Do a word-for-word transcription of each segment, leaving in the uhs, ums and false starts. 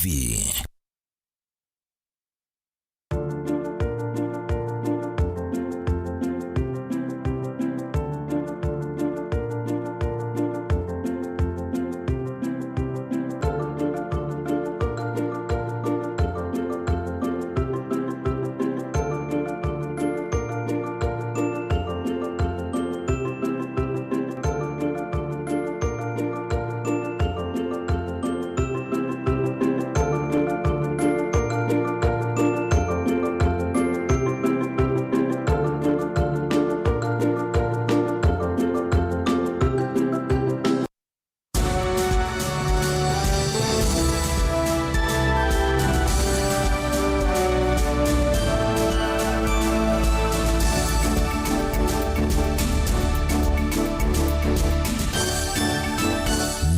P.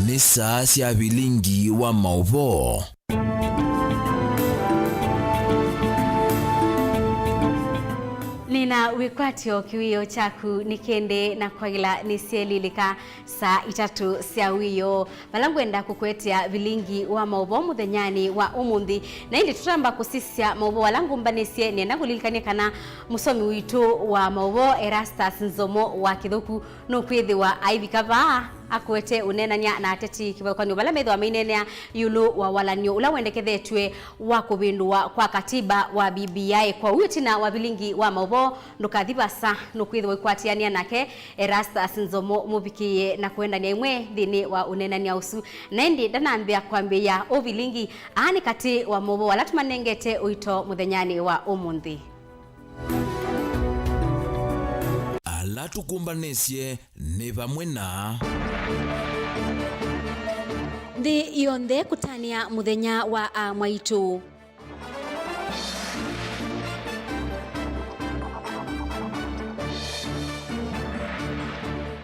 Nĩ saa sya vilingi wa maũvoo. Nĩna wĩkwatyo kĩwĩoo kyaku nĩ kĩndĩ na kwaĩla nĩsyelilĩka saa itatũ sya wĩoo, vala ngwenda kũkũetea vilingi wa maũvoo mũthenyanĩ wa ũmũnthĩ. Na ĩndĩ tũtamba kũsisya maũvoo ala ngũmbanĩsye, nĩenda ngũlilikany'e kana mũsomi witũ wa maũvoo Erastus Nzomo wa Kĩthũku nũkwĩthĩwa aivika vaa akũete ũneenany'a na ateti kĩvathũkany'o vala methĩwa maineenea ĩũlũ wa walany'o ũla wendekethetw'e wa kũvĩndũwa kwa katiba wa B B I. Kwoou ĩtina wa vilingi wa maũvoo, ndũkathi vaasa, nũkwĩthĩwa ũikwatĩanĩa nake Erastus Nzomo mũvikĩĩe na kũendany'a ĩmwe nthĩnĩ wa ũneenany'a ũsu. Na ĩndĩ ndanambĩa kwambĩĩa ũvilingi, aa nĩ katĩ wa maũvoo ala tũmanengete ũito mũthenyanĩ wa ũmũnthĩ. Ala tũkũmbanĩsye nĩ vamwe na. Nthĩ yonthe kũtanĩa mũthenya wa amwaitũ.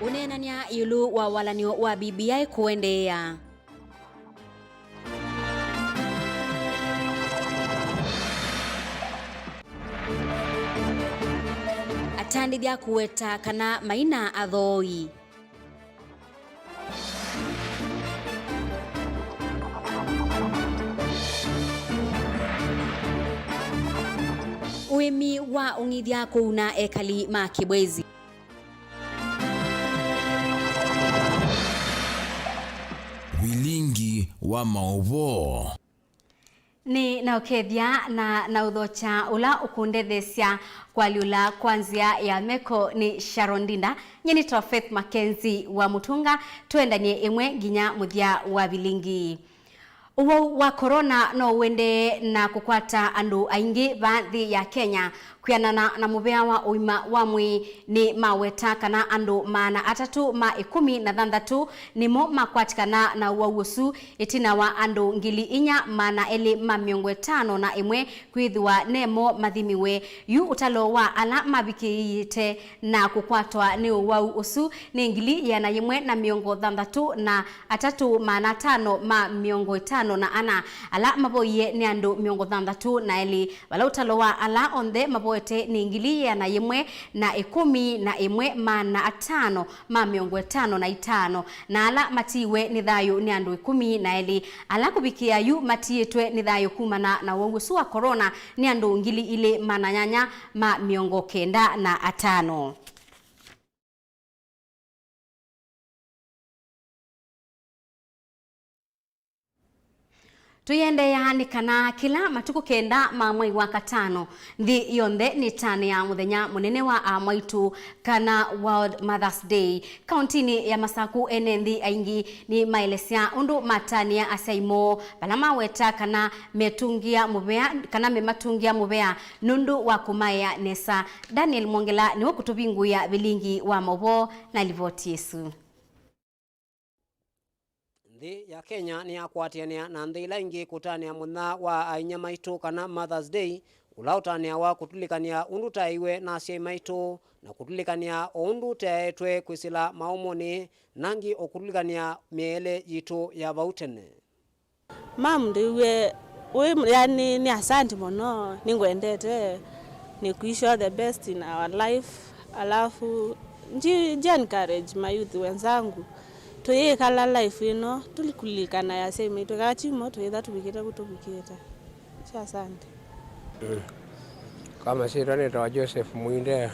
Ũneenany'a ĩũlũ wa walany'o wa B B I kũendeea. Atandĩthya kũweta kana maina athooi. Ũĩmi wa ũng'ithya kũuna ekali ma Kibwezi. Vilingi wa maũvoo. Nĩ na ũkethya na na ũthokya ũla ũkũndetheesya kũalyũla kwa nzĩa ya meko nĩ Sharon Ndinda. Nyie nĩtawa Faith Mackenzie wa Mũtunga. Tũendany'e ĩmwe nginya mũthya wa vilingi. Ũwau wa corona no ũendee na kũkwata andũ aingĩ vaa nthĩ ya Kenya. Kwĩanana na mũvea wa ũima wa mwĩĩ, nĩmaweta kana andũ maana atatũ ma ĩkũmi na thanthatũ nĩmo makwatĩkana na ũwau ũsu, ĩtina wa andũ ngili inya maana elĩ ma mĩongo ĩtano na ĩmwe kwĩthĩwa nemo mathimiwe. Yu ũtalo wa ala mavikĩĩte na kũkwatwa nĩ ũwau ũsu nĩ ngili ĩana yĩmwe na mĩongo thanthatũ na atatũ maana atano ma mĩongo ĩtano na ana. Ala mavoie nĩ andũ mĩongo thanthatũ na elĩ, vala ũtalo wa ala onthe mavoete nĩ ngili ĩana yĩmwe na ĩkũmi na ĩmwe maana atano ma mĩongo ĩtano na itano, na ala matiiwe nĩ thayũ nĩ andũ ĩkũmi na elĩ. Ala kũvikĩa yu matiĩtwe nĩ thayũ kumana na ũwau ũsu wa corona nĩ andũ ngili ilĩ maana nyanya ma mĩongo kenda na atano. Tũiendeea nĩ kana kĩla matukũ kenda ma mwei wa katano, nthĩ yonthe nĩtanĩaa mũthenya mũnene wa amwaitũ, kana World Mother's Day. Kauntinĩ ya Masaku, ene nthĩ aingĩ nĩmaelesya ũndũ matanĩa asyai moo, vala maweta kana metũngĩa mũvea, kana mematũngĩa mũvea nũndũ wa kũmaea nesa. Daniel Mwongela nĩwe ũkũtũvingũĩa vilingi wa maũvoo na livoti ĩsu. Nthĩ ya Kenya nĩyakwatĩanĩa na nthĩ ila ingĩ kũtanĩa mũthenya wa ainyia maitũ, kana Mother's Day, ũla ũtanĩawa kũtũlikanĩa ũndũ twaeiwe na asyai maitũ, na kũtũlikanĩa o ũndũ twaetwe kwĩsĩla maũmũnĩ, na angĩ o kũtũlikanĩa mĩele yitũ ya vau tene. Mam, ndĩw'e wĩ, yani, nĩ asante mũno, nĩngwendete, nĩkwish all the best in our life. Alafu nji, nji encourage mayouth wenzangu, Tũyĩkala life ĩno tũlikũlilikana asyai maitũ, kaa kyumwa tũyĩtha tũvikĩte kũ tũvikĩte. Sya asante. Mm. Kwa masyĩtwa nĩtawa Joseph Mwinde,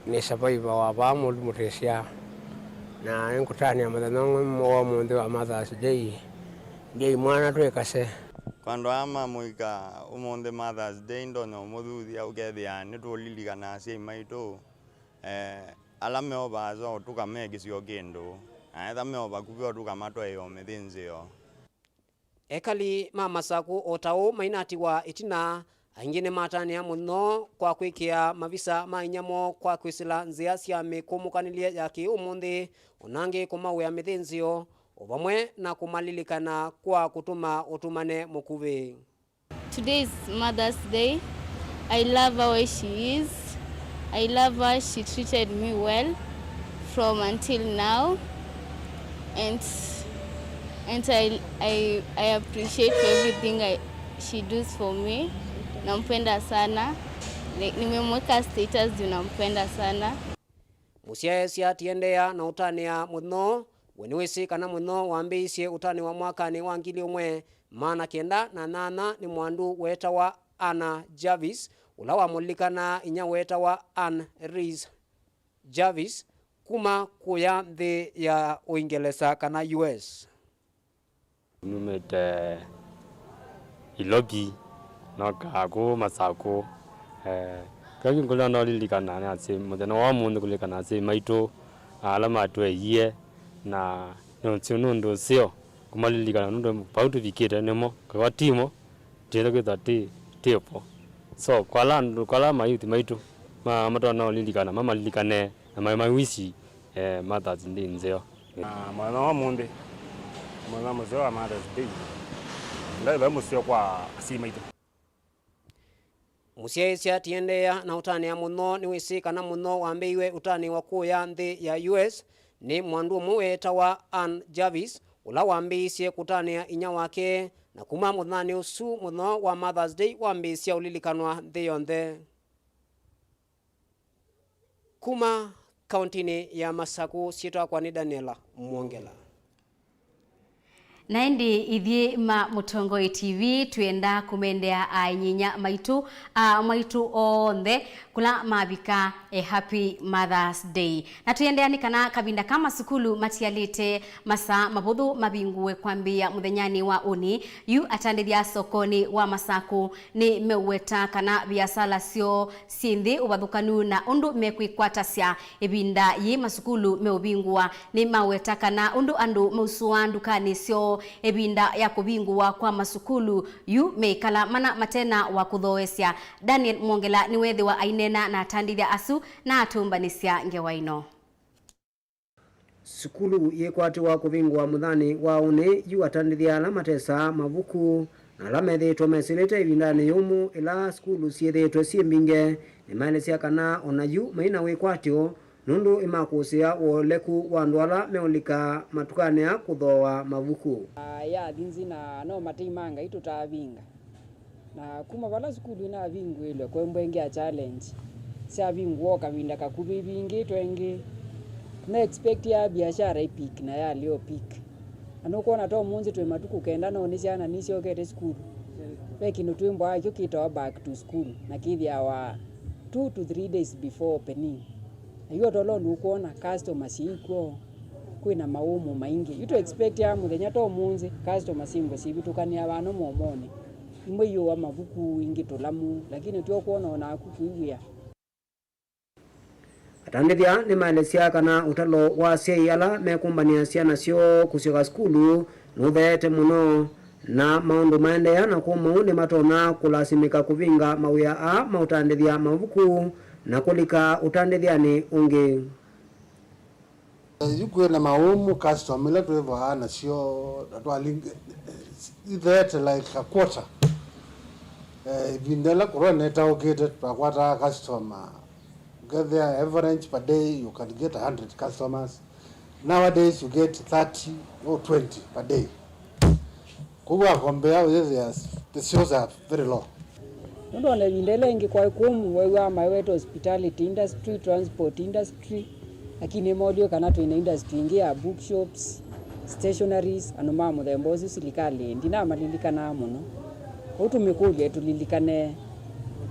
nĩ survivor wa vaa Mũlũ Mũtĩsya, na nĩngũtanĩa mũthenya ũmwe wa ũmũnthĩ wa Mother's Day, ndyai mwana twĩkase. Kwa andũ aa ma mũika, ũmũnthĩ Mother's Day ndonya ũmũthuthya ũkethĩa nĩtũũlilikana asyai maitũ, eh, ala meovaa soo tũkamekĩsya o kĩndũ, na etha me o vakuvĩ o tũkamatwaĩa o mĩthĩnzĩo. Ekali ma Masakũ o ta ũu mainatiwa ĩtina, aingĩ nĩmatanĩa mũno kwa kwĩkĩa mavisa ma inyia moo kwa kwĩsĩla nzĩa sya mĩkũmũkanĩlye ya kĩ-ũmũnthĩ, o na angĩ kũmauĩa mĩthĩnzĩo, o vamwe na kũmalilikana kwa kũtũma ũtũmane mũkuvĩ. Today is Mother's Day. I love her where she is. I love her. She treated me well from until now. And, and I, I, I appreciate for everything I, she does for me. Nampenda sana. Like, nimemweka status juu nampenda sana. Mũsyaĩĩsya atiendeea na ũtanĩa mũthenya ũũ, we nĩwĩsĩ kana mũthenya ũũ wambĩĩisye ũtanĩwa mwakanĩ wa ngili ĩmwe maana kenda na nyanya nĩ mwandu weetawa Anna Jarvis, ũla wamũlilikanaa inyia weetawa Ann Reese Jarvis, kuma kũya nthĩ ya Ũingelesa kana U S. Numĩte Ilovi, nokaa kũũ Masakũ. Eh, kĩla kĩngũlya nolilikana nĩ asyai, mũthenya wa ũmũnthĩ kũlilikana asyai maitũ, ala matweeie, na nĩ ũseo, nĩ ũndũ ũseo kũmalilikana, nũndũ vau tũvikĩte nĩmo, kĩwa timo, tũyĩtha kwĩthwa tĩ, tĩ vo. So, kwa ala andũ, kwa ala mayuthi maitũ, ma, matonya ũlilikana, mamalilikane, na ma, ma wish, eh, Mother's Day nzeo. Na mũthenya wa ũmũnthĩ, mũthenya mũseo wa Mother's Day, ndaĩ vai mũseo kwa asyai maitũ. Mũsyaĩĩsya atiendeea na ũtanĩa mũthenya ũũ nĩwĩsĩ kana mũthenya ũũ wambĩĩiwe ũtanĩwa kũya nthĩ ya U S nĩ mwandu ũmwe weetawa Ann Jarvis, ũla wambĩĩisye kũtanĩa inyia wake, na kuma mũthenyanĩ ũsu mũthenya wa Mother's Day wambĩĩsya ũlilikanwa nthĩ yonthe. Kuma kauntinĩ ya Masakũ, syĩtwa yakwa nĩ Daniela Mwongela. Na ĩndĩ ithyĩ ma Mũtongoi T V twĩenda kũmendea ainyinya maitũ, aa maitũ onthe, kũla mavika, a happy Mother's Day. Na twĩendea nĩ kana kavinda ka masukulu matialĩte masaa mavũthũ mavinguwe kwambĩĩa mũthenyanĩ wa ũnĩ, yu atandĩthya sokonĩ wa Masakũ nĩmeũweta kana viasala syoo syĩ nthĩ ũvathũkanu na ũndũ mekwĩkwatasya ĩvinda yĩĩ masukulu meũvingũa. Nĩmaweta kana ũndũ andũ mausũaa ndukanĩ syoo ĩvinda ya kũvingũwa kwa masukulu, yu meĩkala mana matena wa kũthooesya. Daniel Mwongela nĩweethĩwa aineena na atandĩthya asu na atũmbanĩsya ngewa ĩno. Sukulu yĩkwatĩwa kũvingũwa mũthenyanĩ wa ũnĩ, yu atandĩthya ala matesaa mavuku na ala methĩĩtwe mesĩlĩte ĩvindanĩ yũmũ ĩla sukulu syĩthĩĩtwe syĩ mbingĩ, nĩmaelesya kana o na yu mai na wĩkwatyo nũndũ ĩmakũsĩĩa ũoleku wa andũ ala meũlika matukanĩ aa kũthooa mavuku. Aa, yathi nzĩ na no matei ma Ngai tũtaavinga. Na kuma vala sukulu inavingũĩlwe, kwembwa ĩngĩ ya challenge. Syavingũa o kavinda kakuvĩ ivingĩtwe ĩngĩ. Tũna expect ya biashara ĩ peak na yalea o peak. Na nũkwona ta ũmũnthĩ twĩ matukũ kenda no nĩ syana nĩsyokete sukulu. Ve kĩndũ twĩmbwaa kyo kĩtawa back to school na kĩthĩawa two to three days before opening. Na yu o tolo nũkwona customer syĩikw'o, kwĩna maũmũ maingĩ. Yu tũ expectaa mũthenya ta ũmũnthĩ customer syĩmbwe syĩvĩtũkanĩa vano momonĩ. Imwe iũa mavuku, ingĩ tũlamu, lakini tyo kwona o naku kwĩw'ĩa. Atandĩthya nĩmaelesya kana ũtalo wa asyai ala mekũmbanĩa syana syoo kũsyoka sukulu nũtheete mũno, na maũndũ maendeea na kũmou nĩmatonya kũlasimĩka kũvinga mawĩa aa ma ũtandĩthya mavuku na kũlika ũtandĩthyanĩ ũngĩ. Yu kwĩna maũmũ, customer ila twĩvaa nasyo, na twaling-, itheete like a quarter. Eh, ĩvinda ĩla corona ĩtaũkĩte, twakwataa customer. Ũkethĩa average per day, you can get a hundred customers. Nowadays, you get thirty or twenty per day. Kwoou wakombea, ũyĩthĩa the sales are very low. Nũndũ ona ĩvinda ĩla ĩngĩ kwaĩ kũmũ, wew'aa mawetwe hospitality industry, transport industry, Lakini nĩmoolie kana twĩ na industry ĩngĩ ya bookshops, stationaries, andũ ma mũthemba ũsu silikalĩ ndinamalilikana mũno. Ũu tũmĩkũlye ĩtũlilikane,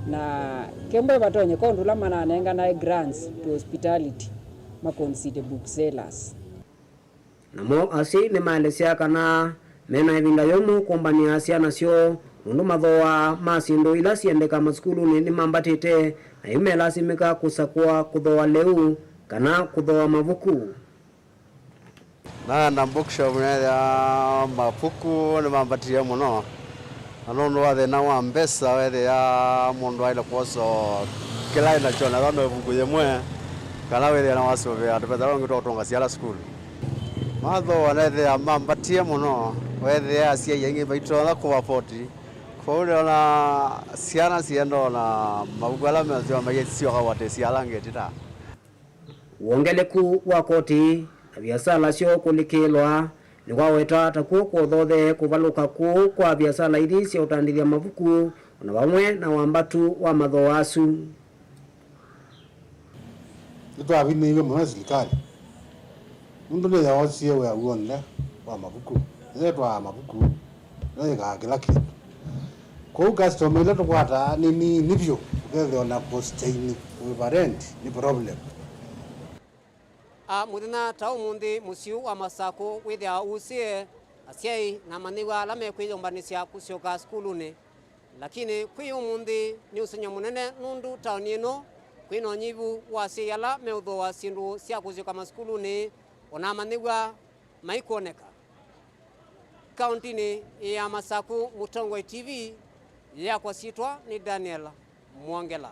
na kembwe vatonye kwa ũndũ ũla mananenganae grants to hospitality, ma consider booksellers. Namo asyai nĩmaelesya kana me na ĩvinda yũmũ kũmbanĩa syana syoo, nũndũ mathooa ma syĩndũ ila siendeka masukulunĩ nĩmambatĩte, na yu melasimĩka kũsakũa kũthooa lĩu kana kũthooa mavuku. Naenda bookshop, neethĩa mavuku nĩmambatĩe mũno. Na nũndũ wa thĩna wa mbesa, weethĩa mũndũ aĩle kwosa kĩla aĩ nakyo, na ethĩwa no ĩvuku yĩmwe, kana wĩthĩa nĩwasũvĩa tũmbesa tũla ũngĩ twa kũtũnga syana sukulu. Mathooa neethĩa mambatie mũno, weethĩa asyai aingĩ maitonya kũ afford. Kwoou nĩona syana sienda ona mavuku ala mesyo maisyoka kũatĩsya ala angĩ ĩtina. Wongeleku wa koti na viasala syoo kũlikĩlwa nĩkwawetwa ta kw'o kũthoothee kũvalũka kũũ kwa viasala ithi sya ũtandĩthya mavuku, o na vamwe na wambatu wa mathooa asu. Nĩtwavinĩiw'e mũno nĩ silikalĩ, nũndũ nĩyoosie wĩa w'onthe wa mavuku, nĩyĩtwaa mavuku, nĩyĩkaa kĩla kĩndũ. Kwoou customer ila tũkwataa nĩ nini vyũ, ũkethĩa ona kũstain kũĩva rent nĩ problem. A, mũthenya ta ũmũnthĩ, mũsyĩ ũũ wa Masakũ wĩthĩawa ũsĩe asyai na amanyĩw'a ala mekwĩyũmbanĩsya kũsyoka sukulunĩ. Lakini kwĩ ũmũnthĩ nĩ ũsengy'o mũnene, nũndũ taoni ĩno kwĩ na ũnyivu wa asyai ala meũthooa syĩndũ sya kũsyoka masukulunĩ, o na amanyĩw'a maikwoneka. Kauntinĩ ya Masakũ, Mũtongoi T V, yakwa syĩtwa nĩ Daniel Mwongela.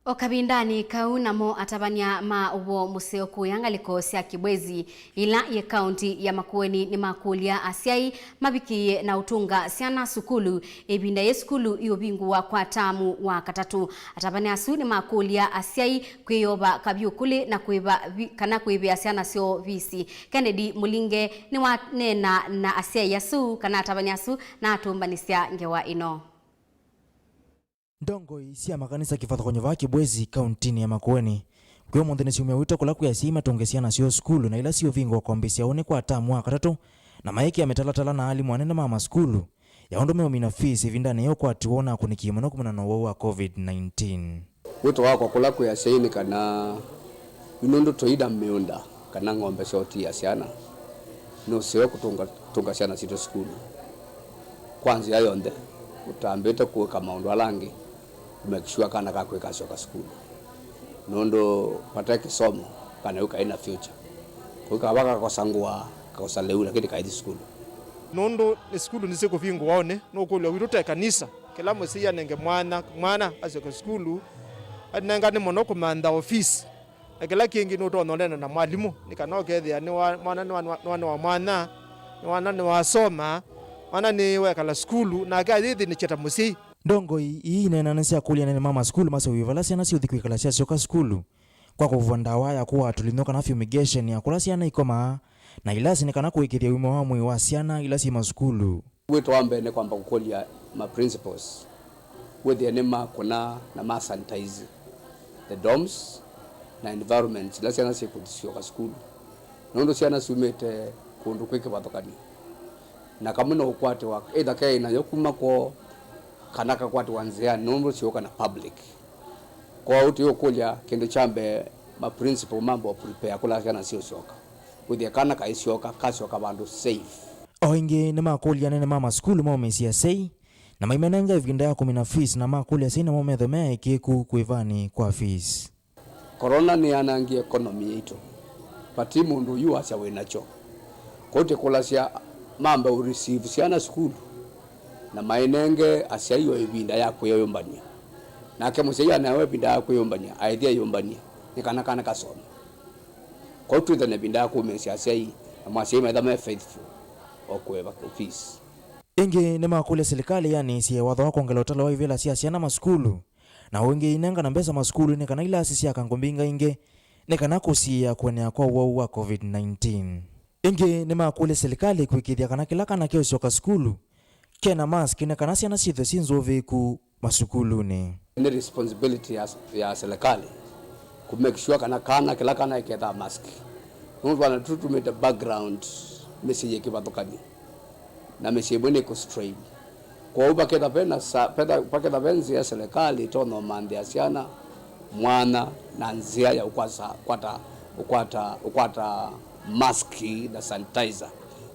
O kavindanĩ kau, namo atavany'a ma ũvoo mũseo kũya ngalĩko sya Kibwezi, ĩla yĩ kaunti ya Makueni, nĩmakũlya asyai mavikĩĩe na ũtũnga syana sukulu ĩvinda yĩ sukulu iũvingũwa kwa taamu wa katatũ. Atavany'a asu nĩmakũlya asyai kwĩyova kavyũkũlĩ na kũĩva vi-, kana kũĩvĩa syana syoo visi. Kennedy Mũlinge nĩwaneena na asyai asu kana atavany'a asu na atũmbanĩsya ngewa ĩno. Ndongoi sya makanisa kĩvathũkany'o vaa Kibwezi, kauntinĩ ya Makueni, kwĩ ũmũnthĩ nĩsyumya wito kũla kwĩ asyai matũnge syana syoo sukulu na ila siũvingũwa kwambĩĩsya ũnĩ kwa tamu wa katatũ, na mayĩkĩa mĩtalatala na alimũ anene ma masukulu ya ũndũ meũmina fees ĩvindanĩ yĩ ũkwati woo na akũnĩkie mũno kumana na ũwau wa covid nineteen. Wĩto wakwa kũla kwĩ asyai nĩ kana yu nũndũ tũi na mĩũnda kana ng'ombe sya ũtia syana, nĩ ũseo kũtũnga, tũnga syana sitũ sukulu kwa nzĩa yonthe, ũtambĩte kũĩka maũndũ ala angĩ kũmake sure kana kaku kasyoka sukulu, nũndũ vate kĩsomo kana yu kaĩ na future. Kũu kava kakosa ngũa, kakosa lĩu, lakini kaithi sukulu. Nũndũ nĩ sukulu nĩsyĩkũvingũwa ũnĩ, nũkũlyo witũ ta ĩkanisa, kĩla mũsyai anenge mwana, mwana asyoke sukulu, anengane mũno kũmantha ofisi. Na kĩla kĩngĩ nũtonya ũneena na mwalimũ, nĩ kana ũkethĩa nĩ wa, mwana nĩ wa, nĩ wa, nĩ wa mwanya, nĩ mwana nĩwasoma, mwana nĩwekala sukulu, nake ayĩthĩnĩkya ta mũsyai. Ndongoi ii ineena nĩsyakũlya anene ma masukulu maseũvye vala syana siũthi kwĩkala syasyoka sukulu, kwa kũvũva ndawa ya kũaa tũlinyũ kana fumigation ya kũla syana ikomaa, na ilasi nĩ kana kũĩkĩĩthya ũima wa mwĩĩ wa syana ila syĩ masukulu. Wĩto wa mbee nĩ kwamba kũkũlya ma principals wĩthĩe nĩmakũna na ma sanitize the dorms na environments ila syana syĩkũsyoka sukulu, nũndũ syana syumĩte kũndũ kwĩ kĩvathũkany'o, na kamwe no ũkwatĩwa either keĩ nayo kuma kwoo kana kakwatĩwa nzĩanĩ, nũndũ syũka na public. Kwoou tũyũkũlya kĩndũ kya mbee ma principal mambe prepare kũla syana siũsyoka, wĩthĩe kana kaisyoka, kasyoka vandũ safe. O ĩngĩ nĩmakũlya anene ma masukulu maũmĩĩsye asyai na maimenenga ĩvinda ya kũmina fees, na makũlya asyai namo metho me aĩkĩĩku kũĩvanĩ kwa fees. Corona nĩyanangie economy yaitũ, vati mũndũ ũyu wasya wĩ nakyo. Kwoou tũkũlasya mambe ũ receive syana sukulu na mainenge asyai o ĩvinda ya kwĩyũmbany'a. Nake mũsyai aneawa ĩvinda ya kwĩyũmbany'a, aĩthi eyũmbany'e nĩ kana kana kasome. Kwoou twĩthwe na ĩvinda ya kũmĩĩsya asyai, namo asyai maitha me faithful o kũĩva fees. Ĩngĩ nĩmakũlya silikalĩ yanĩsye watho wa kwongela ũtalo wa ivĩla sya syana masukulu, na ũngĩ inengana mbesa masukulunĩ kana ilasi syaka ngũ mbingĩ ingĩ nĩ kana kũsiĩĩa kũenea kwa ũwau wa covid nineteen. Ĩngĩ nĩmakũlya silikalĩ kũĩkĩĩthya kana kĩla kana keũsyoka sukulu ke na mask nĩ kana syana syĩthwe syĩ nzũvĩĩku masukulunĩ. Nĩ responsibility ya, ya silikalĩ Kũ make sure kana kana, kĩla kana ĩkethaa mask. Nũndũ twana tũtũ tumĩte background mĩsyĩ yĩ kĩvathũkany'o, na mĩsyĩ ĩmwe nĩ kũ strain. Kwoou vaketha ve na sa-, vetha-, vaketha ve nzĩa ya serikali ĩtonya ũmanthĩa syana mwanya na nzĩa ya ũkwasa-, ũkwata, ũkwata, ũkwata mask na sanitizer.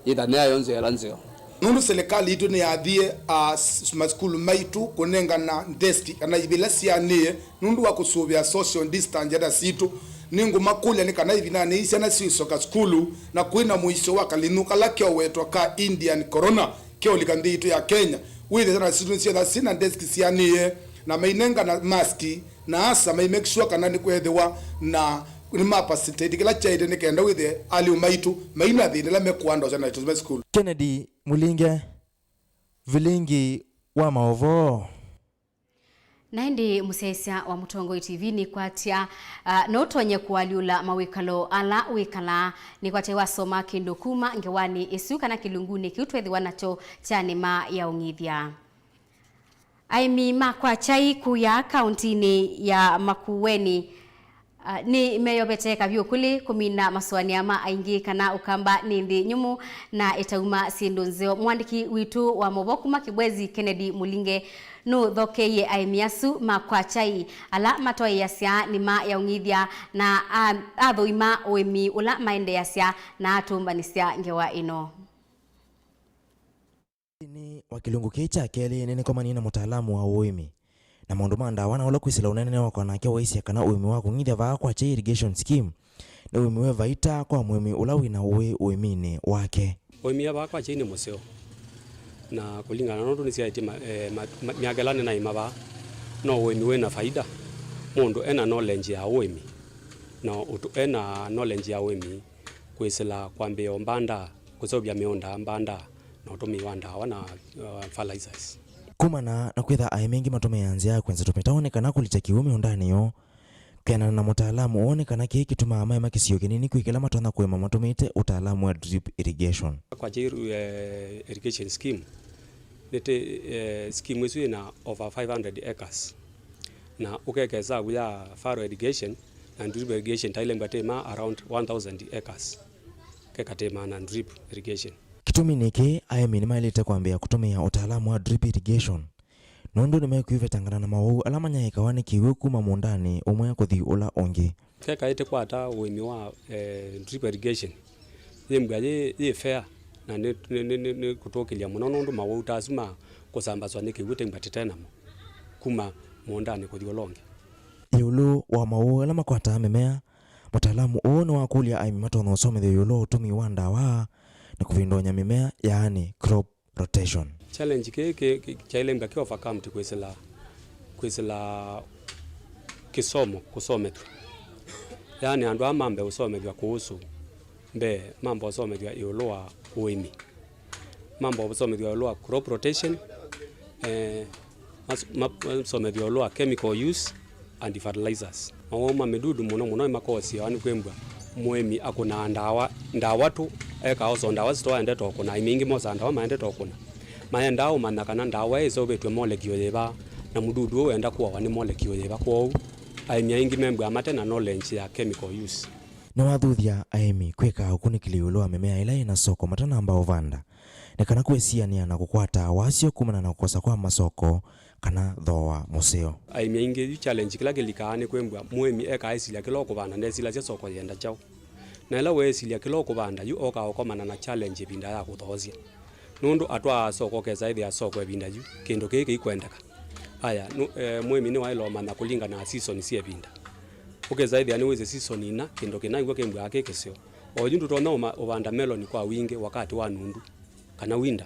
Yĩtha nĩyayo nzĩa ĩla nzeo. Nũndũ serikali yitũ nĩyathie, ah, s-, masukulu maitũ kũnengana desk kana ivĩla sianĩe nũndũ wa kũsũvĩa social distance syana sitũ. Nĩngũmakũlya nĩ kana ĩvindanĩ yĩĩ syana siũsoka sukulu na kwĩ na mũisyo wa kalĩnyũ kala keowetwa ka Indian corona keũlika nthĩ yitũ ya Kenya, wĩthĩe syana sitũ nĩsyetha syĩ na desk sianĩe na mainengana mask, na asa mai make sure kana nĩkwethĩwa na nĩma facilitate kĩla kyaĩte nĩ kenda wĩthĩe alimũ maitũ maina thĩna ĩla mekũandaa syana sitũ me sukulu. Kennedy Mulinge, Vilingi wa maũvoo. Na ĩndĩ mũsyaĩĩsya wa Mũtongoi T V nĩkwatya, ah, no ũtonye kũalyũla mawĩkalo ala wĩkalaa. Nĩkwatya wasoma kĩndũ kuma ngewanĩ ĩsu kana kĩlungunĩ kĩu twethĩwa nakyo kya nĩma ya ũng'ithya. Aĩmi ma kwa kyai kũya kaũntinĩ ya Makueni, ah, nĩmeyovete kavyũ kũlĩ kũmina masũanĩa ma aingĩ kana Ũkamba nĩ nthĩ nyũmũ na ĩtauma syĩndũ nzeo. Mũandĩki witũ wa maũvoo kuma Kibwezi, Kennedy Mulinge, nũthokeie aĩmi asu ma kwa kyai ala matwaĩĩasya nĩma ya ũng'ithya na a-, athũima ũĩmi ũla maendeeasya na atũmbanĩsya ngewa ĩno. Nthĩnĩ wa kĩlungu kĩĩ kya kelĩ, nĩnĩkomanie na mũtaalamu wa ũĩmi na maũndũ ma ndawa, na ũla kwĩsĩla ũneenanĩa wakwa nake waisye kana ũĩmi wa kũng'ithya vaa kwa kyai, irrigation scheme, nĩ ũĩmi wĩ vaita kwa mũĩmi ũla wĩ na ũĩ ũĩminĩ wake. Ũĩmi wa vaa kwa kyai nĩ mũseo, na kũlingana na ũndũ nĩsyaĩtye ma-, eh, ma-, ma-, myaka ĩla nĩnaĩma vaa, no ũĩmi wĩ na faida mũndũ ena knowledge ya ũĩmi, na ũtũ-, ena knowledge ya ũĩmi kwĩsĩla kwambĩĩa ũmbanda, kũseũvya mĩũnda mbanda, na ũtũmĩi wa ndawa na, uh, fertilizers. Kumana na kwĩtha aĩmi aingĩ matũmĩaa nzĩa ya kwĩnza tũmĩtao nĩ kana kũlikya kĩw'ũ mĩũndanĩ yoo, kwĩanana na mũtaalamu ũũ nĩ kana kĩĩ kĩtumaa maema kĩsio kĩnini kwĩ kĩla matonya kũĩma matũmĩĩte ũtaalamu wa drip irrigation. Kwa kyai, eh, irrigation scheme, nĩtĩ, eh, scheme ĩsu ĩna over five hundred acres. Na ũkeka ĩsavu ya furrow irrigation na drip irrigation, taĩle mbwa tĩma around one thousand acres. Keka tĩma na drip irrigation. Kĩtumi nĩkĩ, aĩmi nĩmaĩlĩte kwambĩĩa kũtũmĩa ũtaalamu wa drip irrigation, nũndũ nĩmekwĩvetangana na mawau ala manyaĩĩkawa nĩ kĩw'ũ kuma mũũndanĩ ũmwe kũthi ũla ũngĩ. Keka ĩtĩkwata ũĩmi wa, eh, drip irrigation, yĩ mbwa yĩ, yĩ fair, na nĩ, nĩ, nĩ, nĩ, nĩ kũtũkĩlya mũno, nũndũ mawau ta asu ma kũsambaswa nĩ kĩw'ũ tĩ mbwa tĩte namo kuma mũũndanĩ kũthi ũla ũngĩ. Ĩũlũ wa mawau ala makwataa mĩmea, mũtaalamu ũũ nĩwakũlya aĩmi matonya ũsomethya ĩũlũ wa ũtũmĩi wa ndawa na kũvindũany'a mĩmea, yaani crop rotation. Challenge kĩĩ kĩ, kĩ, kyaĩle mbwa kĩ overcome ti kwĩsĩla, kwĩsĩla kĩsomo kũsomethw'a. Yaani andũ aa mambe ũsomethw'a kũhusu mbee, mamba ũsomethw'a ĩũlũ wa ũĩmi. Mamba ũsomethw'a ĩũlũ wa crop rotation, eh, mas-, ma-, masomethw'a ĩũlũ wa chemical use and fertilizers. Mawau ma mĩdudu mũno mũno nĩmakoseawa nĩ kwĩmbwa mũĩmi akũnaa ndawa, ndawa tu, ekaa oso ndawa sitoa endete ũkũna. Aĩmi aingĩ mosaa ndawa maendete ũkũna. Maendaa ũmanya kana ndawa ĩĩ ĩseũvĩtw'e molekyũũ yĩva, na mũdudu ũũ wenda kũawa nĩ molekyũũ yĩva. Kwoou, aĩmi aingĩ membwaa mate na knowledge ya chemical use. Nĩwathuthya aĩmi kwĩka ũkunĩkĩli ĩũlũ wa mĩmea ĩla yĩna soko matanamba ũvanda, nĩ kana kwĩsianĩa na kũkwata wasyo kumana na kũkosa kwa masoko kana thooa mũseo. Aĩmi aingĩ yu challenge kĩla kĩlikaa nĩ kwĩmbwa mũĩmi ekaa esilya kĩla ũkũvanda, ndesilasya soko yĩenda kyaũ. Na ĩla weesilya kĩla ũkũvanda yu, okaa ũkomana na challenge ĩvinda ya kũthoosya. Nũndũ atwaa soko, ũkesa ĩthĩa soko ĩvinda yu kĩndũ kĩĩ kĩikwendeka. Aya, nũ-, eh, mũĩmi nĩwaĩle ũmanya kũlingana na season sya ĩvinda. Ũkesa ĩthĩa nĩwĩsĩ season ina, kĩndũ kĩna ĩw'o kĩmbwaa kĩ kĩseo. Oyu ndũtonya ũma-, ũvanda meloni kwa wingĩ wakati wa nundu, kana winda.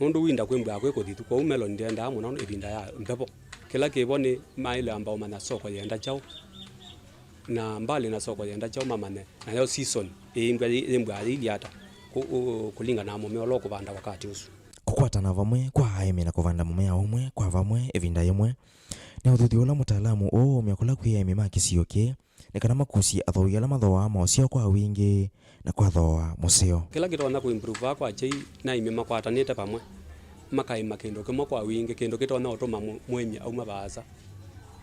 Nũndũ winda kwĩmbwaa kwĩ kũthithu, kwoou meloni ndyendaa mũno ĩvinda ya mbevo. Kĩla kĩvo nĩ maĩle amba ũmanya soko yĩenda kyaũ, na mbalĩ na soko yĩenda kyaũ mamanye, nayo season ĩimbwa yĩ-, yĩmbwaa yĩilyĩ ata, kũ-, ũ-, kũlingana na mũmea ũla ũkũvanda wakati ũsu. Kũkwatana vamwe kwa aĩmi na kũvanda mũmea ũmwe kwa vamwe ĩvinda yĩmwe, nĩ ũthuthyo ũla mũtaalamu ũũũmya kũla kwĩ aĩmi ma kĩsio kĩĩ, nĩ kana makusye athooi ala mathooaa maũseo kwa wingĩ na kwa thooa mũseo. Kĩla kĩtonya kũimprove vaa kwa kyai, nĩ aĩmi makwatanĩte vamwe, makaĩma kĩndũ kĩmwe kwa wingĩ, kĩndũ kĩtonya ũtũma mũ-, mũĩmi auma vaasa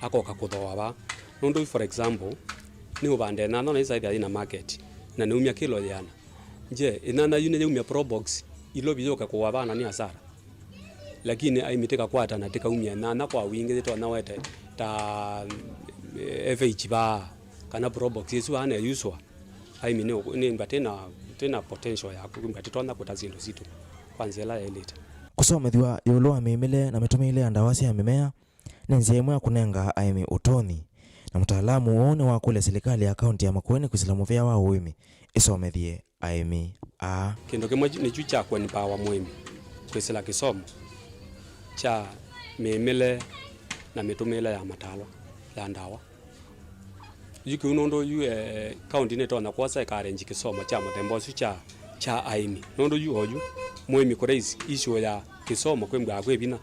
akoka kũthooa vaa. Nũndũ, for example, nĩ ũvanda ĩnyanya na isaĩthya yĩna market, na nĩumya kĩlo yĩana. Nje, ĩnyanya yu nĩyaumya Probox, ilovi yũke kũwa vana nĩ asara. Lakini aĩmi tĩkakwatana, tĩkaumya ĩnyanya kwa wingĩ yĩtonya wete ta, eh, F H vaa, kana Probox ĩsu vaa neyuswa. Aĩmi nĩ, nĩ mba tĩna, tĩna potential ya kwĩmba tĩtonya kũta syĩndũ sitũ kwa nzĩa ĩla yaĩlĩte. Kũsomethw'a ĩũlũ wa mĩmĩle na mĩtũmĩĩle ya ndawa sya mĩmea nĩ nzĩa ĩmwe ya kũnenga aĩmi ũtonyi, na mũtaalamu ũũ nĩwakũlya silikalĩ ya kaunti ya Makueni kwĩsĩla mũvĩa wa ũĩmi ĩsomethye aĩmi aa. Kĩndũ kĩmwe nĩkyu kya kũempower mũĩmi kwĩsĩla kĩsomo kya mĩmĩle na mĩtũmĩĩle ya mataalwa ya ndawa. Yu kĩu nũndũ yu, eh, kaunti nĩtonya kwosa ĩkarenji kĩsomo kya mũthemba ũsu kya, kya aĩmi. Nũndũ yu oyu mũĩmi kũraise issue ya kĩsomo kwĩmbwaa kwĩ vinya.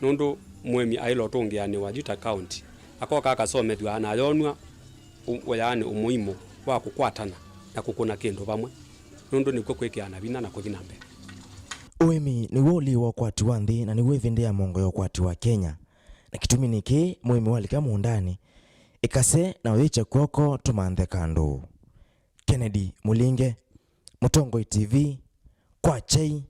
Nũndũ mũĩmi aĩle ũtũngĩanĩwa yu ta kaunti, akoka akasomethw'a na ayonw'a ũ-, ũyaanĩ ũmũimũ wa kũkwatana na kũkũna kĩndũ vamwe, nũndũ nĩkw'o kwĩkĩana vinya na kũthi na mbee. Ũĩmi nĩw'o ũlii wa ũkwati wa nthĩ, na nĩw'o ĩvĩndĩ ya mũongo ya ũkwati wa Kenya. Na kĩtumi nĩ kĩĩ, mũĩmi walika mũũndanĩ, ĩkase na ũyĩkya kw'oko tũmanthe kandũ. Kennedy Mũlinge, Mũtongoi T V, Kwachei,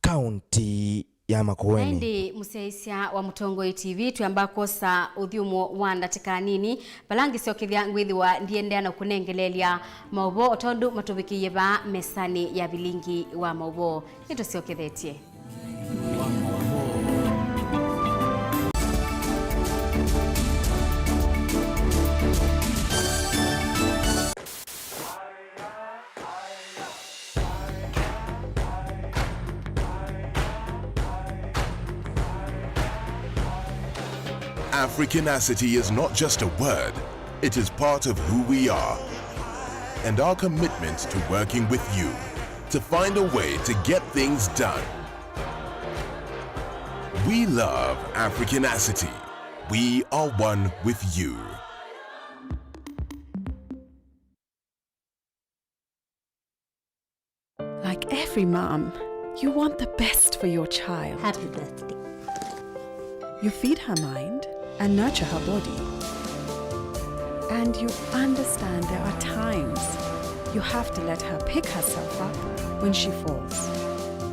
kaunti ya Makueni. Ĩndĩ mũsyaĩĩsya wa Mũtongoi T V, twĩamba kwosa ũthyũmũo wa ndatĩka nini, vala ngĩsyokethya ngwĩthĩwa ndiendeea na kũnengeleelya maũvoo o tondũ matũvikĩie vaa mesanĩ ya vilingi wa maũvoo. Nĩtũsyokethetye. Africanacity is not just a word, it is part of who we are and our commitment to working with you to find a way to get things done. We love Africanacity. We are one with you. Like every mom, you want the best for your child. Happy birthday. You feed her mind and nurture her body. And you understand there are times you have to let her pick herself up when she falls.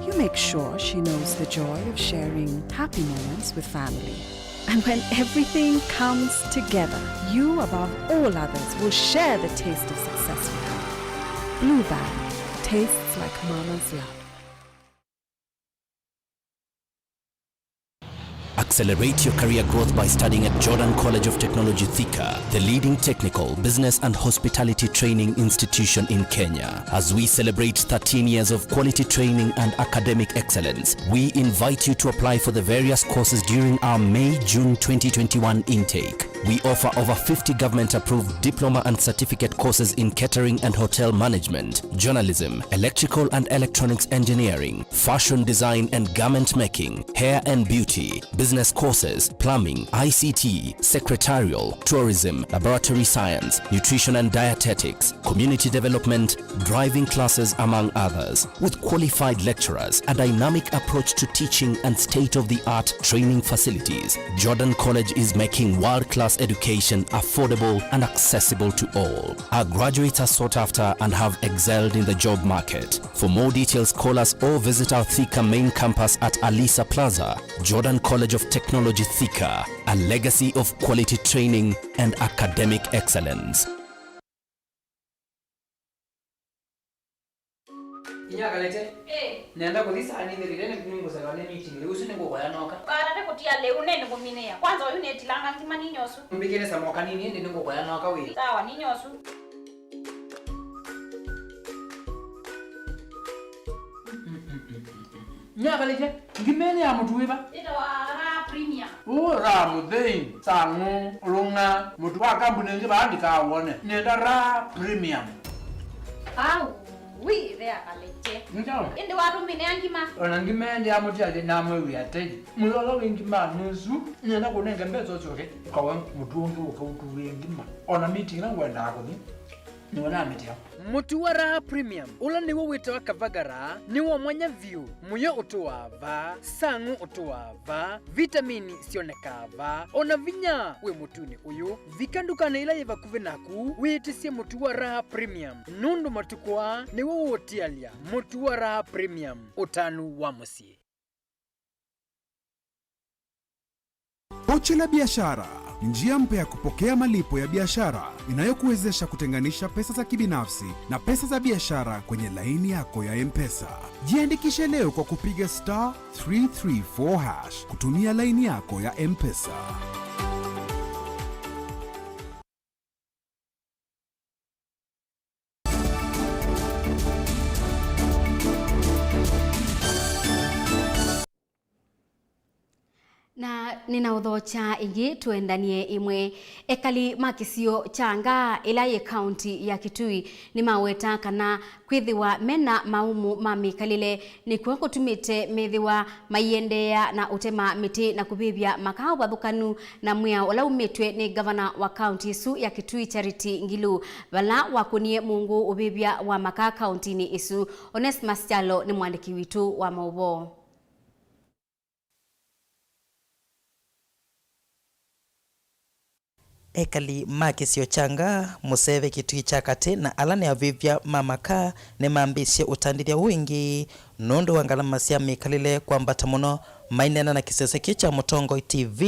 You make sure she knows the joy of sharing happy moments with family. And when everything comes together, you, above all others, will share the taste of success with her. Blue Band, tastes like mama's love. Accelerate your career growth by studying at Jordan College of Technology Thika, the leading technical, business and hospitality training institution in Kenya. As we celebrate thirteen years of quality training and academic excellence, we invite you to apply for the various courses during our May-June twenty twenty-one intake. We offer over fifty government-approved diploma and certificate courses in catering and hotel management, journalism, electrical and electronics engineering, fashion design and garment making, hair and beauty, business courses, plumbing, I C T, secretarial, tourism, laboratory science, nutrition and dietetics, community development, driving classes, among others. With qualified lecturers, a dynamic approach to teaching, and state-of-the-art training facilities, Jordan College is making world-class education affordable and accessible to all. Our graduates are sought after and have excelled in the job market. For more details, call us or visit our Thika main campus at Alisa Plaza. Jordan College of Technology Thika, a legacy of quality training and academic excellence. Inya Kalete. Eh. Nenda kũthi saa nĩ thirire nĩ nĩngũselewa nĩ meeting. Rĩu ũsu nĩngũkoya noka. Kana nĩ kũtia lĩu nĩ nĩkũminĩa. Kwanza ũyu nĩtilanga ngima ninyosu. Mbikĩre samoka nini ĩndĩ nĩngũkoya noka wĩ. Sawa ninyosu. Nyakalĩkye, ngima ĩno ya mũtu wĩva? Ĩtawa Raha Premium. Ũ, Raha mũthei, sang'ũ, lũng'a, mũtu wa kambuni ĩngĩ vaa ndikawone. Nĩenda Raha Premium. Au, wi, ĩthea kalĩkye. Nĩkyaũ? Ĩndĩ watũmĩnĩa ngima? Ona ngima ĩndĩ ya mũtialĩ namwĩw'ĩa tei. Mũyolo wĩ ngima nũsu, nĩenda kũnenge mbesa ũsyoke, ũkawe mũtu ũngĩ ũkautuvĩe ngima. Ona meeting ĩla ngwendaa kũthi, nĩwe namĩtia. Mũtu wa Raha Premium, ũla nĩw'o wĩtawa Kavagara, nĩ wa mwanya vyũ. Mũyo ũtũaa va, sang'ũ ũtũaa va, vitamini syonekaa va, o na vinya wĩ mũtunĩ ũyũ. Vika ndukanĩ ĩla yĩ vakuvĩ naku, wĩtĩsye mũtu wa Raha Premium, nũndũ matukũ aa nĩw'o ũũtialya. Mũtu wa Raha Premium, ũtanu wa mũsyĩ. Pochi la Biashara ni njia mpya ya kupokea malipo ya biashara inayokuwezesha kutenganisha pesa za kibinafsi na pesa za biashara kwenye laini yako ya M-Pesa. Jiandikishe leo kwa kupiga star three three four hash kutumia laini yako ya M-Pesa. Na nĩnaũthokya ĩngĩ, tũendanie ĩmwe. Ekali ma kĩsio kya Ngaa, ĩla yĩ kaunti ya Kitui, nĩmaweta kana kwĩthĩwa mena maumu ma mĩkalĩle nĩkw'o kũtumĩte methĩwa maiendeea na ũtema mĩtĩ na kũvĩvya makaa ũvathũkanu na mwĩao ũla umĩtw'e nĩ ngavana wa kaunti ĩsu ya Kitui, Charity Ngilu, vala wakũnie mũngũ ũvĩvya wa makaa kauntinĩ ĩsu. Onesmus Kyalo nĩ mwandĩki witũ wa maũvoo. Ekali ma kĩsio kya Ngaa, Mũseve, Kitui kya Katĩ, na ala nĩ avĩvya ma makaa nĩmambĩĩsye ũtandĩthya ũũ ĩngĩ nũndũ wa ngalama sya mĩkalĩle kwambata mũno. Maineena na kĩsese kĩĩ kya Mũtongoi T V,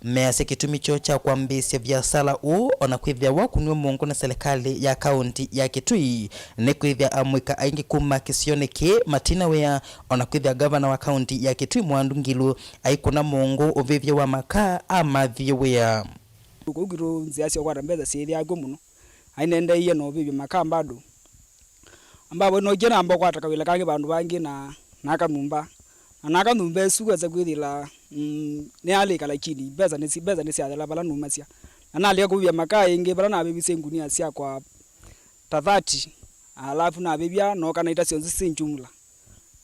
measya kĩtumi kyoo kya kwambĩĩsya viasala ũũ, o na kwĩthĩawa kũnw'e mũngũ nĩ selekalĩ ya kaunti ya Kitui, nĩ kwĩthĩa amũika aingĩ kuma kĩsionĩ kĩĩ matina wĩa, o na kwĩthĩa ngavana wa kaunti ya Kitui Mwandu Ngilu aikũna mũngũ ũvĩvya wa makaa amathie wĩa. Kũu kwitũ nzĩa sya kũkwata mbesa syĩthĩaa kw'o mũno. Ainendeeie na ũvĩvya makaa bado. Ambapo nokie namba kũkwata kawĩla kangĩ vandũ vangĩ na, na akanyumba. Na naka nyũmba ĩsu wesa kwĩthĩla, mm, nĩyalĩka, lakini mbesa nĩsi-, mbesa nĩsyathela vala numasya. Na nalika kũvĩvya makaa ĩngĩ vala navĩvisye ngunia syakwa ta thirty, alafu navĩvya nooka naita syonthe syĩ jumla.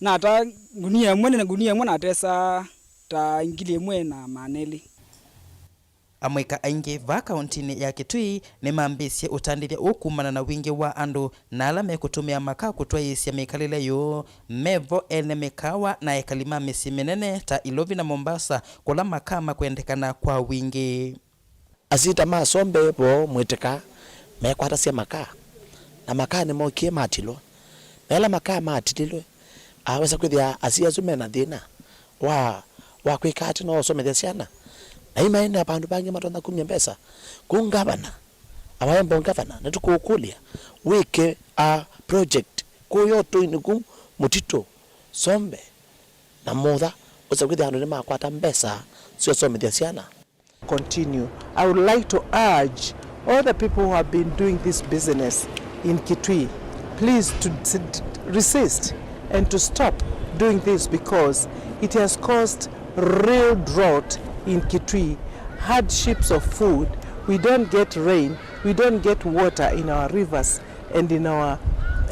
Nata ngunia ĩmwe, nĩ ngunia ĩmwe natesa ta ngili ĩmwe na maana elĩ. Amũika aingĩ vaa kauntinĩ ya Kitui nĩmambĩĩsye ũtandĩthya ũũ kumana na wingĩ wa andũ na ala mekũtũmĩa makaa kũtwaĩĩsya mĩkalĩle yoo. Mevo ene mĩkaawa na ekali ma mĩsyĩ mĩnene ta Ilovi na Mombasa, kũla makaa makwendekana kwa wingĩ. Asyai ta ma Sombe vo Mwĩtĩka mekwatasya makaa, na makaa nĩmokie matilwa. Na ĩla makaa matililwe, awesa kwĩthĩa asyai asu mena thĩna wa, wa kwĩka ati no ũsomethya syana. Na yu maĩ na vandũ vangĩ matonya kumya mbesa. Kũu ngavana, our able governor, nĩtũkũũkũlya wĩke a project kũya ũtũinĩ kũu Mũtitũ, Sombe na Mũtha, ũsa kwĩthĩa andũ nĩmakwata mbesa sya ũsomethya syana. Continue. I would like to urge all the people who have been doing this business in Kitui, please to s-, resist and to stop doing this, because it has caused real drought in Kitui, hardships of food. We don't get rain, we don't get water in our rivers and in our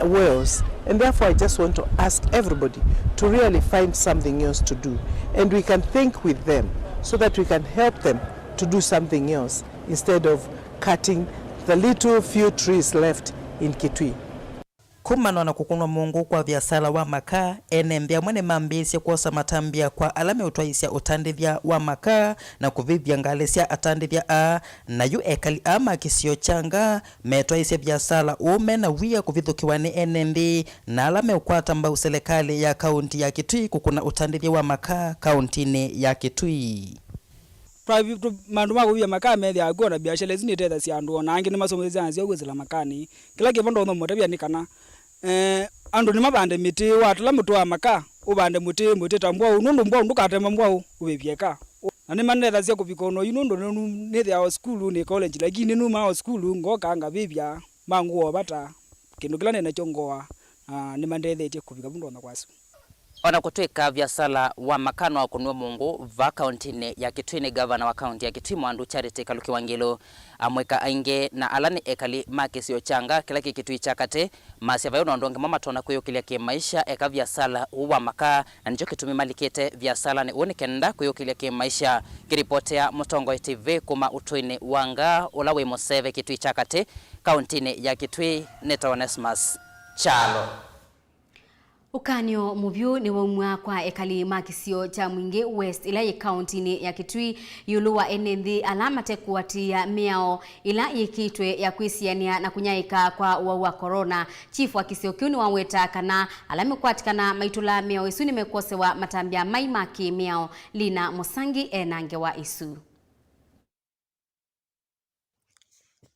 wells. And therefore, I just want to ask everybody to really find something else to do. And we can think with them so that we can help them to do something else instead of cutting the little few trees left in Kitui. Kumana na kũkũnwa mũngũ kwa viasala wa makaa, ene nthĩ amwe nĩmambĩĩsye kwosa matambya kwa ala meũtwaĩĩsya ũtandĩthya wa makaa na kũvĩvya ngalĩ sya atandĩthya aa. Na yu ekali aa ma kĩsio kya Ngaa metwaĩĩsye viasala ũũ mena wia kũvithũkĩwa nĩ ene nthĩ na ala meũkwata mbau selekalĩ ya kaunti ya Kitui kũkũna ũtandĩthya wa makaa kauntinĩ ya Kitui. Twa-, tũ-, maũndũ ma kũvia makaa methĩawa kw'o, na biashara isu nitethasya andũ, o na angĩ nĩmasomethasya syana syoo kwĩsĩla makanĩ. Kĩla kĩvo ndonya ũmũtavya nĩ kana, eh, andũ nĩmavande mĩtĩ, watũla mũtĩ wa makaa, ũvande mũtĩ, mũtĩ ta mbwaũ, nũndũ mbwaũ ndũkatema mbwaũ ũvĩvye ĩka. Na nĩmanethasya kũvika o na oyu, nũndũ nĩnu-, nĩthĩawa o sukulu, nĩ college, lakini nĩnumaa o sukulu, ngoka ngavĩvya, mangũa o vata, kĩndũ kĩla nĩ nakyo ngoa, na nĩmandethetye kũvika vu ndonya kwasya. O na kũtw'ĩka viasala wa makaa nĩwakũniwe mũngũ vaa kauntinĩ ya Kitui nĩ ngavana wa kaunti ya Kitui Mwandu Charity Kaluki Wangilu, amũika aingĩ na ala nĩ ekali ma kĩsio kya Ngaa kĩla kĩ Kitui kya katĩ, masya vai o na ũndũ ũngĩ mo matonya kwĩyũkĩlya kĩ-maisha eka viasala ũũ wa makaa, na nĩkyo kĩtumi malikĩte viasalanĩ ũũ nĩ kenda kwĩyũkĩlya kĩ-maisha. Kĩripotea Mũtongoi T V kuma ũtũinĩ wa Ngaa ũla wĩ Mũseve Kitui kya katĩ, kaũntĩnĩ ya Kitui nĩ ta Onesmus Kyalo. Ũkany'o mũvyũ nĩwaumw'a kwa ekali ma kĩsio kya Mwingĩ West, ĩla yĩ kaũntĩnĩ ya Kitui, ĩũlũ wa ene nthĩ ala matekũatĩĩa mĩao ĩla yĩkĩtwe ya kwĩsianĩa na kũnyaĩĩka kwa ũwau wa corona. Chief wa kĩsio kĩu nĩwaweta kana ala mekwatĩkana maitũla mĩao ĩsu nĩmekwosewa matambya mai ma kĩ-mĩao. Lina Mũsangi e na ngewa ĩsu.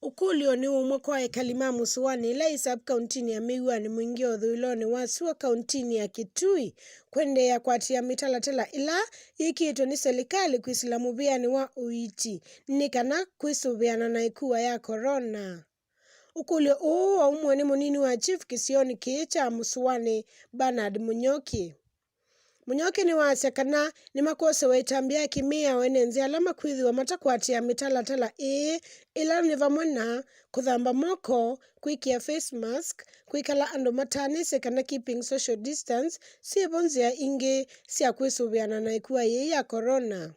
Ũkũlyo nĩ ũmwe kwa ekali ma Mũsũanĩ ĩla yĩ sub-kaũntĩnĩ ya Mĩw'anĩ Mwingĩ ũthũĩlonĩ wa sua kaũntĩnĩ ya Kitui kũendeea kũatĩĩa mĩtalatala ĩla yĩkĩĩtwe nĩ silikalĩ kwĩsĩla mũvĩanĩ wa ũiiti nĩ kana kwĩsũvĩana na ĩkua ya corona. Ũkũlyo ũũ waumw'e nĩ mũnini wa chief kĩsionĩ kĩĩ kya Mũsũanĩ, Bernard Mũnyoki. Mũnyoki nĩwasya kana nĩmakwosewa ĩtambya ya kĩmĩao ene nzĩ ala makwĩthĩwa matakwatĩĩa mĩtalatala ĩĩ, ĩla nĩ vamwe na kũthamba moko, kwĩkĩa face mask, kwĩkala andũ matanĩsĩ kana keeping social distance, syĩvo nzĩa ingĩ sya kwĩsũvĩana na ĩkua yĩĩ ya corona.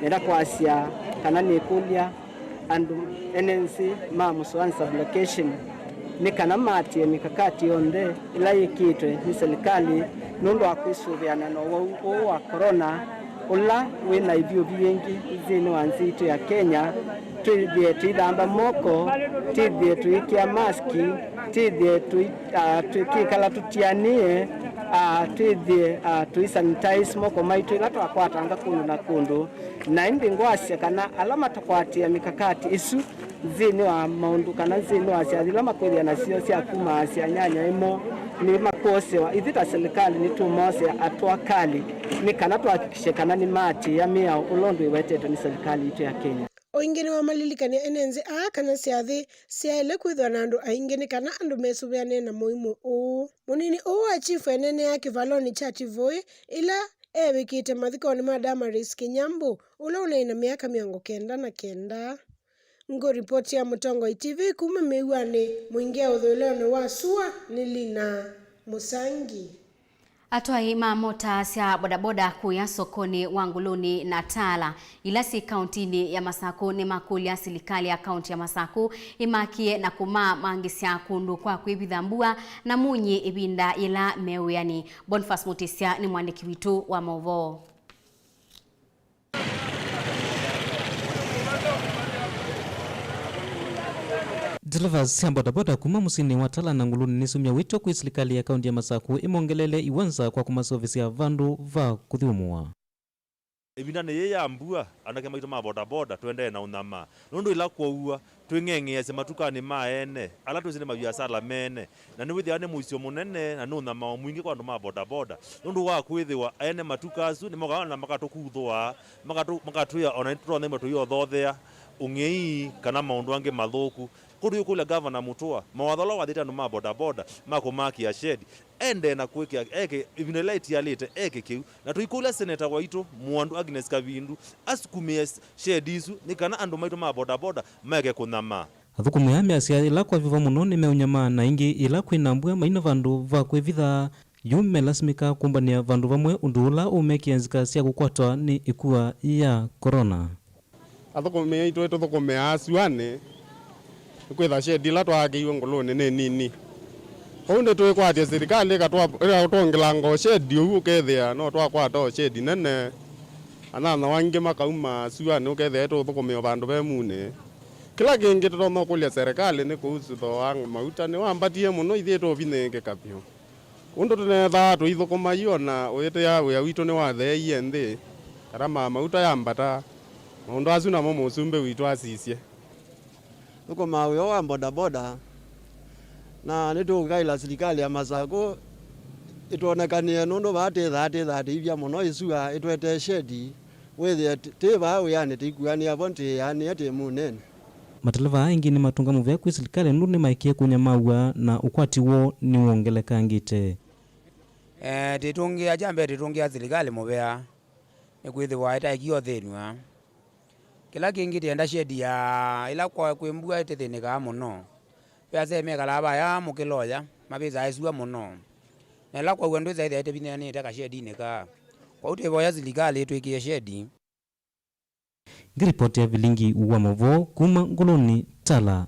Nĩenda kwasya kana nĩkũlya andũ ene nzĩ ma Mũsũanĩ sub-location nĩ kana maatĩĩe mĩkakati yonthe ĩla yĩkĩĩtwe nĩ silikalĩ nũndũ wa kwĩsũvĩana na ũwau ũũ wa corona ũla wĩ na ĩvyũvi yĩngĩ nthĩnĩ wa nthĩ itũ ya Kenya. Twĩthĩe tũithamba moko, twĩthĩe tũikĩa maski, twĩthĩe tũi-, ah, tũkĩkala tũtianĩe, ah, twĩthĩe, ah, tũisanitize moko maitũ ĩla twakwatanga kũndũ na kũndũ. Na ĩndĩ ngwasya kana ala matakwatĩĩa mĩkakati ĩsu nthĩnĩ wa maũndũ kana nthĩnĩ wa syathi ila makwĩthĩa nasyo sya kumaasya nyanya ĩmo nĩmakwosewa. Ithyĩ ta silikalĩ nĩtũmosea atwakalĩ nĩ kana twahakikishe kana nĩmaatĩĩa mĩao ũla ũndũ ĩwetetwe nĩ silikalĩ yitũ ya Kenya. O ĩngĩ nĩwamalilikany'a ene nzĩ aa kana syathi syaĩle kwĩthĩwa na andũ aingĩ nĩ kana andũ mesũvĩane na mũimũ ũũ. Mũnini ũũ wa chifu eneeneaa kĩvalonĩ kya Tivoi ĩla eevĩkĩte mathikonĩ ma Damaris Kĩnyambũ, ũla ũnaĩ na myaka mĩongo kenda na kenda. Ngũripotia Mũtongoi T V kuma Mĩw'anĩ, Mwingĩ ũthũĩlonĩ wa sua nĩ Lina Mũsangi. Atwai ma mota sya bodaboda kũya sokonĩ wa Ngũlũnĩ na Tala, ila syĩ kaũntĩnĩ ya Masakũ, nĩmakũlya silikalĩ ya kaũntĩ ya Masakũ ĩmakĩe na kũmamangĩsya kũndũ kwa kwĩvitha mbua na mũnyĩ ĩvinda yĩla me wĩanĩ. Boniface Mutisya nĩ mwandĩki witũ wa maũvoo. Ndeleva sya bodaboda kuma mũsyĩnĩ wa Tala na Ngũlũnĩ nĩsumya wĩto kwĩ silikalĩ ya kaũntĩ ya Masakũ ĩmongelele iwanza kwa kũmaseũvĩsya vandũ va kũthyũmũa. Ĩvindanĩ yĩĩ ya mbua, anake maitũ ma bodaboda tũendee na ũnyamaa, nũndũ ĩla kwaua, twĩng'eng'easya matukanĩ ma ene, ala twĩsĩ nĩ maviasala mene, na nĩwĩthĩawa nĩ mũisyo mũnene na nĩ ũnyamao mwingĩ kwa andũ ma bodaboda, nũndũ wa kwĩthĩwa ene matuka asu nĩmokaa na makatũkuthũa, makatũ-, makatwĩa o na nĩtũtonya imwe tũiothothea ũng'ei kana maũndũ angĩ mathũku. Kwoou tũikũlya Gavana Mũtũa, mawatho ala wathĩte andũ ma bodaboda ma kũmakĩa shedi, endee na kũĩkĩa, eke, ĩvinda yĩla ĩtialĩte, eke kĩu. Na tũikũlya seneta waitũ, Mũandu Agnes Kavindu, asukumĩe shedi isu nĩ kana andũ maitũ ma bodaboda maeke kũnyamaa. Athũkũmi aa measya ĩla kwa vyũ mũno nĩmeũnyamaa, na ĩngĩ ĩla kwĩna mbua maina vandũ va kwĩvitha, yu melasimĩka kũmbanĩa vandũ vamwe, ũndũ ũla ũmekĩa nzika sya kũkwatwa nĩ ĩkua ya corona. Athũkũmi aitũ tũthũkũmĩaa syũanĩ, nĩkwĩtha shedi ĩla twaakĩiwe Ngũlũnĩ nĩ nini. Kwoou nĩtwĩkwatya silikalĩ ĩkatwa-, ĩkatwongelanga o shedi ũu, ũkethĩa no twakwata o shedi nene, anyanyawa aingĩ makauma syũanĩ, ũkethĩa tũthũkũmĩa o vandũ ve munĩ. Kĩla kĩngĩ tũtonya ũkũlya serikali nĩ kũhusu thooa wa mauta, nĩwambatie mũno, ithyĩ tũvinyĩĩkĩka vyũ. Ũndũ tũneethaa tũithũkũma yu, o na ũyĩtĩa wĩa witũ nĩwatheeie nthĩ, ngarama ya mauta yambata, maũndũ asu namo mũsumbĩ witũ asisye. Thũkũmaa wĩa wa bodaboda, na nĩtũũkaĩla silikalĩ ya Masakũ ĩtwonekanĩe, nũndũ vaa twĩthaa twĩthatĩithya mũno ĩsua ĩtwetee shedi, wĩthĩe tĩ vaa wĩanĩ tũikuanĩa vo, tũianĩa twĩ munĩnĩ. Mateleva aa aingĩ nĩmatũnga mũvea kwĩ silikalĩ nũndũ nĩmaekie kũnyamaaw'a na ũkwati woo nĩwongelekangĩte. Eh, tĩtũngĩa, kya mbee tĩtũngĩa silikalĩ mũvea, nĩkwĩthĩwa ĩtaekie ũthĩnw'a. Kĩla kĩngĩ tĩenda shedi ya ĩla kwa kwĩ mbua tĩthĩnĩkaa mũno. Ve asee mekalaa vaya mũkĩloya, mavĩsaa ĩsua mũno. Na ĩla kwaua ndwĩsa ĩthĩa ĩtĩvinyanĩte kashedinĩ kaa. Kwoou twĩvoya silikalĩ ĩtwĩkĩe shedi. Ngĩripotĩa vilingi wa maũvoo kuma Ngũlũnĩ, Tala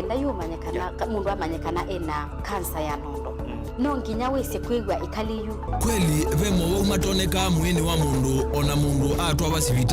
kenda yu ũmanye kana, ka- mũndũ amanye kana ena kansa ya nondo, no nginya wĩsĩ kwĩw'a ĩkali yu. Kweli, ve mowau matonekaa mwĩĩnĩ wa mũndũ o na mũndũ atwawa sivitalĩ.